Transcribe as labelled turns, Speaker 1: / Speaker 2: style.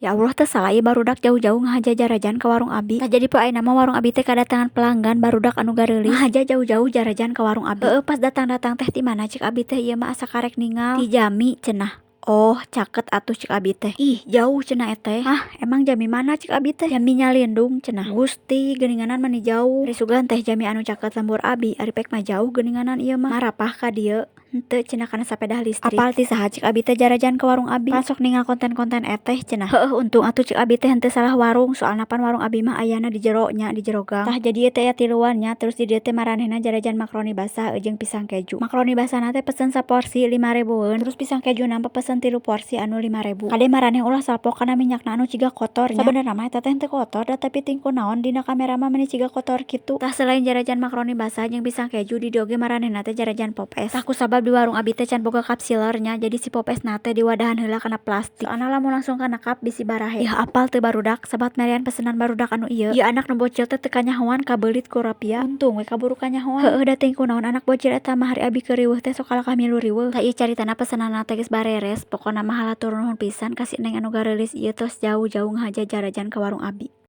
Speaker 1: Ya Allah, teu salah ieu barudak jauh-jauh ngahaja jarajan ka warung abi. Tah, jadi poe ayeuna mah warung abi teh kadatangan pelanggan, barudak anu gareulis ngahaja jauh-jauh jarajan ka warung abi. Heueuh, pas datang-datang teh, "Ti mana?" cek abi teh, "Ieu mah asa karek ningal." "Ti Jambi," cenah. "Oh, caket atuh," cek abi teh. "Ih, jauh," cenah eteh. "Hah, emang Jambi mana?" cek abi teh. "Jambi Nyalindung," cenah. "Gusti, geuninganan mani jauh. Ari sugan teh Jambi anu caket lembur abi, ari pek mah jauh geuninganan ieu mah. Marapah ka dieu?" "Henteu," cenah, "kana sapeda listrik." "Apal ti saha?" cek abi teh, "jarajan ka warung abi?" "Pan sok ningal konten-konten eteh," cenah. "Heueuh, untung atuh," cek abi teh, "henteu salah warung, soalna pan warung abi mah ayana di jero nya, di jero gang." Tah, jadi ieu teh aya tiluan nya, terus di dieu teh maranehna jarajan makaroni basah jeung pisang keju. Makaroni basahna teh pesen saporsi 5 ribueun, terus pisang kejuna pesen tilu porsi anu 5.000. Kade maraneh ulah salfok kana minyakna anu ciga kotor nya. Sabenerna mah eta teh henteu kotor da, tapi ting kunaon dina kamera mah meni ciga kotor kitu. Tah, selain jarajan makaroni basah jeung pisang keju, di dieu oge maranehna teh jarajan pop es. Tah, kusabab di warung abi teh can boga cup sealer nya, jadi si pop esna teh diwadahan heula kana plastik. Soalna lamun langsung kana cup bisi barahe. Ih, apal teu barudak sabat merean pesenan barudak anu ieu? Ieu anak nu bocil teh teu kanyahoan kabeulit ku rapia. Untung we kaburu kanyahoan. Heueuh da, teuing kunaon anak bocil eta mah, ari abi keur riweuh teh sok kalakah milu riweuh. Tah, ieu caritana pesenanna teh geus bareres. Pokona mah hatur nuhun pisan ka si neng anu gareulis ieu, tos jauh-jauh ngahaja jarajan ka warung abi.